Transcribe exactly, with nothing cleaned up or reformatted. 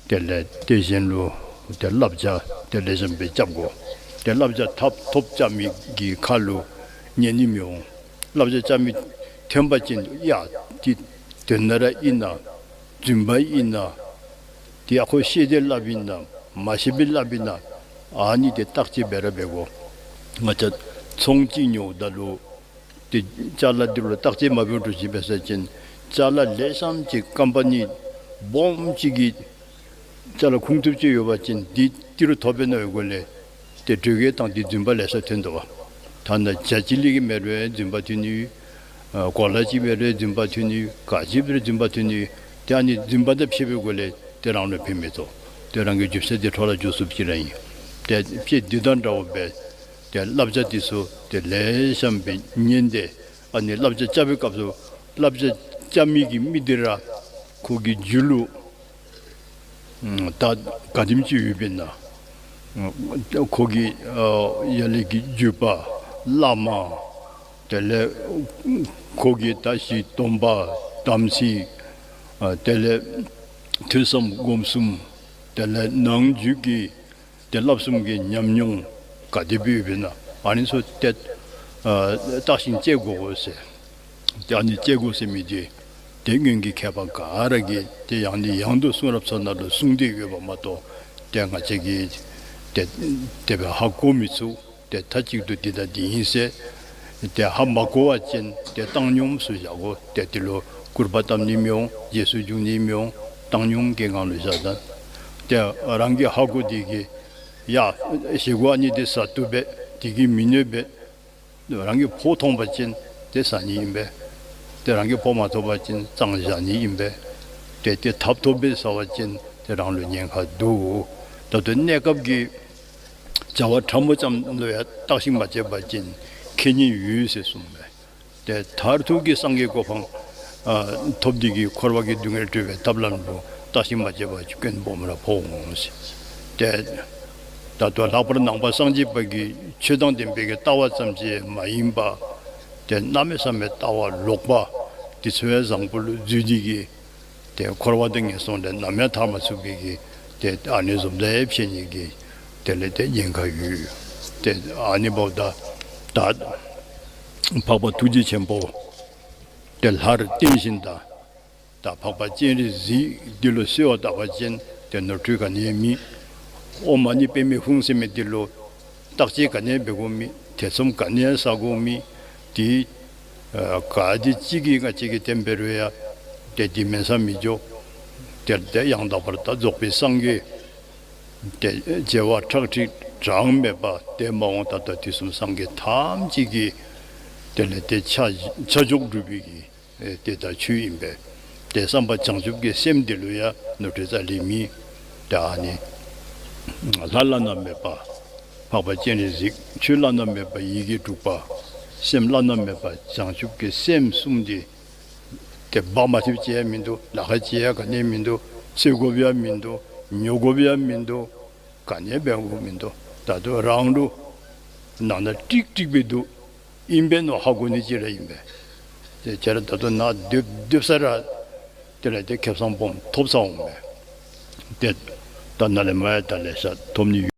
དེ་ལས་དེ་བཞིན་ལུ་ཏེ་བསླབ་བྱ་ཏེ་ལེགས་ཤོམ་སྦེ་རྐྱབ་དགོ། ཏེ་བསླབ་བྱ་ཐོབ་ཐོབ་རྐྱབ་མི་གི་ཁ་ལུ་ཉན་ནི་མི་འོང་། བསླབ་བྱ་རྐྱབ་མི་ཐོན་པ་ཅིན་ཡ་ཏེ་དོན་དག་ར་ཨིན་ན་རྫུན་པ་ཨིན་ན་ཏེ་ཨ་ཁོ་ཤེས་ཏེ་སླབ་ཨིན་ན་མ་ཤེས་པའི་སླབ་ཨིན་ན་ཨ་ནི་ཏེ་བརྟག་དཔྱད་འབད་ར་འབད་དགོ། ང་བཅས་ཚོང་ཅིག་ཉོཝ་ད་ལུ་ཏེ་ཅ་ལ་འདི་ལུ་བརྟག་དཔྱད་མ་འབད་བར་འདྲུ་ཅིག་འབད་ས་ཅིན་ཅ་ལ་ལེགས་ཤོམ་ཅིག་ཀམ་པ་ནི་སྦོམ་ཅིག་གི་ཅ་ལ་ཁུངས་ཐུབ་ཅིག་ཡོད་པ་ཅིན་འདི་ཏི་རུ་ཐོབ་པས་ན་ཡོད་དགོ་ལས་ཏེ་དྲོད་ཀྱི་ཐང་འདི་རྫུན་པ་ལེ་ཤ་ཐོན་དོ་བ། ཐ་ན་ཇ་ཅི་ལི་གི་མེ་རུ་རྫུན་པ་ཐོན་ནི་ཡོད། ཨ་གོ་ལ་ཅིག་མེ་རུ་རྫུན་པ་ཐོན་ནི་ཡོད། ག་ཅི་རྫུན་པ་ཐོན་ནི་ཡོད། ཏེ་ཨ་ནི་རྫུན་པ་དང་ཕྱད་པའི་སྒོ་ལས་ཏེ་རང་ལུ་ཕན་མི་ཐོགས། ཏེ་རང་གི་རྒྱུ་ཆ་འདི་འཕྲོ་བརླག་འགྱོ་ཚུགསཔ་ཅིག་ར་ཨིན། ཏེ་དཔྱེ་འདི་དང་འདྲཝ་སྦེ་ཏེ་བསླབ་བྱ་འདི་ཚུ་ཏེ་ལེགས་ཤོམ་སྦེ་ཉན་ཏེ་ཨ་ནི་བསླབ་བྱ་རྐྱབ་པའི་སྐབས་སུ་བསླབ་བྱ་རྐྱབ་མི་གི་མི་འདི་ར་ཁོ་གི་རྒྱུད་ལུ་ད་ག་དེམ་ཅིག་ཡོདཔ་ཨིན་ན། ཁོ་གི་ཨ་ཡར་ལས་ཀྱི་བརྒྱུད་པ་བླ་མ་དེ་ལས་ཁོ་གི་ད་ཅི་སྡོམ་པ་དམ་ཚིག་ཨ་དེ་ལས་ཐོས་བསམ་སྒོམ་གསུམ་དེ་ལས་ནང་རྒྱུད་ཀྱི་ཏེ་བསླབ་གསུམ་གྱི་ཉམས་མྱོང་ག་དེ་སྦེ་ཡོདཔ་ཨིན་ན་ཨ་ནི་ཚུ་ཏེ་ཨ་བརྟག་ཞིབ་འབད་དགོ་ཟེར། ཏེ་ཨ་ནི་འབད་དགོ་ཟེར་མི་འདི་ཏེ་སྔོན་གྱི་མཁས་པ་ག་ར་གིས་ཏེ་ཡང་ནས་ཡང་དུ་གསུང་རབ་ཚུ་ནང་ལུ་གསུངས་ཏེ་ཡོདཔ་མ་གཏོགས་ཏེ་ང་བཅས་ཀྱིས་ཏེ་དེ་སྦེ་ཧ་གོ་མི་ཚུགས། ཏེ་མཐའ་གཅིག་ཏུ་འདི་དང་འདི་ཨིན་ཟེར་ཏེ་ཧ་མ་གོ་བ་ཅིན་ཏེ་བཏང་སྙོམས་སུ་བཞག་དགོ། ཏེ་དེ་ལུ་སྐུར་པ་བཏབ་ནི་མི་འོང་། རྗེས་སུ་འཇུག་ནི་མི་འོང་། བཏང་སྙོམས་ཀྱི་ངང་ལུ་བཞག་ད་ཏེ་རང་གིས་ཧ་གོ་དེ་གིས་ཡ་ཞེ་གོ་ཨ་ནི་འདི་ཟ་བཏུབ་པས། དེ་གིས་མི་གནོད་པས། རང་གིས་ཕོཝ་ཐོབ་པ་ཅིན་ཏེ་ཟ་ནི་ཨིན་པས། ཏེ་རང་གིས་ཕོཝ་མ་ཐོབ་པ་ཅིན་གཙང་བཞག་ནི་ཨིན་པས། ཏེ་ཏེ་ཐབ་ཐོབ་སྦེ་ཟ་བ་ཅིན་ཏེ་རང་ལུ་ཉེན་ཁ་འདུག། ད་ལྟོ་གནས་སྐབས་ཀྱི་བྱ་བ་ཕྲ་མོ་ཙམ་ལུ་ཡང་བརྟག་ཞིབ་མ་འབད་བ་ཅིན་ཁེ་ཉེན་ཡོད་ཟེར་གསུངས་པས། ཏེ་མཐར་ཐུག་གི་སངས་རྒྱས་གོ་འཕང་ཨ་ཐོབ་སྟེ་གི་འཁོར་བ་གི་སྡུག་བསྔལ་གྲོལ་བའི་ཐབས་ལམ་ལུ་བརྟག་ཞིབ་མ་འབད་བ་ཅིན་སྐྱོན་སྦོམ་ར་ཕོག་འོང་ཟེར། ཏེ་ད་ལྟོ་ལྷག་པར་ནང་པ་སངས་རྒྱས་པ་གི་ཆོས་དང་ལྡན་པའི་གི་ལྟ་བ་ཙམ་ཅིག་མ་ཡིན་པ་ཏེ་གནམ་མེད་ས་མེད་ལྟ་བ་ལོག་པ་འདི་ཚུ་ཡང་བཟང་པོ་ལུ་འཛུལ་ཏེ་གི་ཏེ་འཁོར་བ་དང་ངན་སོང་ལས་ནམ་ཡང་ཐར་མ་ཚུགས་པའི་གི་ཏེ་ཨ་ནི་བཟུམ་ད་ཡང་ཕྱད་ནི་གི་དེ་ལས་ཏེ་ཉེན་ཁ་ཡོད། ཏེ་ཨ་ནི་འབདཝ་ད་ད་འཕགས་པ་ཐུགས་རྗེ་ཆེན་པོ་ཏེ་ལྷར་བསྟེན་ཞིནམ་ད་ད་འཕགས་པ་སྤྱན་རས་གཟིགས་འདི་ལུ་གསོལ་བ་བཏབ་པ་ཅིན་ཏེ་ནོར་འཁྲུལ་ག་ནི་ཡང་མེད། ཨོཾ་མ་ཎི་པདྨེ་ཧཱུྃ་ཟེར་མི་འདི་ལུ་བརྟག་དཔྱད་ག་ནི་ཡང་འབད་དགོཔ་མེད། ཐེ་ཚོམ་ག་ནི་ཡང་ཟ་དགོཔ་མེད། ཏེ་ཨ་ག་དེ་ཅིག་གིས་ང་བཅས་ཀྱིས་དེ་འབད་རུང་ཡང་ཏེ་འདི་མེན་ས་མི་འགྱོ། ཏེ་ཏེ་ཡང་དག་པར་དག་རྫོགས་པའི་སངས་རྒྱས་ཏེ་བྱེ་བ་ཁྲག་ཁྲིག་གྲངས་མེད་པ་ཏེ་མ་འོངས་ད་ལྟ་དུས་གསུམ་སངས་རྒྱས་ཐམས་ཅད་ཀྱི་དེ་ལས་ཏེ་ཆ་ཆ་འཇོག་སྒྲུབ་པའི་གི་ཨེ་དེ་ད་ཆོས་ཨིན་པས། ཏེ་བསམ་པ་བྱང་ཆུབ་ཀྱི་སེམས་འདི་ལུ་ཡང་ནོར་འཁྲུལ་རྩ་ལས་མེད། ཏེ་ཨ་ནི་ལྷ་བླ་ན་མེད་པ་འཕགས་པ་སྤྱན་རས་གཟིགས། ཆོས་བླ་ན་མེད་པ་ཡི་གེ་དྲུག་པ། སེམས་བླ་ན་མེད་པ་བྱང་ཆུབ་ཀྱི་སེམས་གསུམ་འདི་ཏེ་འབག་མ་ཐེབས་ཅི་ཡང་མིན་འདུག། ལཱ་ཁག་ཅི་ཡང་ག་ནི་ཡང་མིན་འདུག། འཚོལ་དགོཔ་ཡང་མིན་འདུག། ཉོ་དགོཔ་ཡང་མིན་འདུག། ག་ནི་ཡང་འབད་དགོཔ་མིན་འདུག། ད་ལྟོ་རང་ལུ་ནང་ན་ཀྲིག་ཀྲི་སྦེ་འདུག། ཨིན་པས་མནོ་ཧ་གོ་ནི་ཅིག་ར་ཨིན་པས། ཏེ་ཁྱེད་ར་ད་ལྟོ་ནཱ་སྡོད་སྡོད་ས་ར་དེ་ལས་ཏེ་ཁེ་སང་སྦོམ་ཐོབ་ཚར་འོང་པས། ཏེ་ད་ནཱ་ལས་མར་ཡང་ད་ལེ་ཤ་ཐོབ་ནི་ཡོད།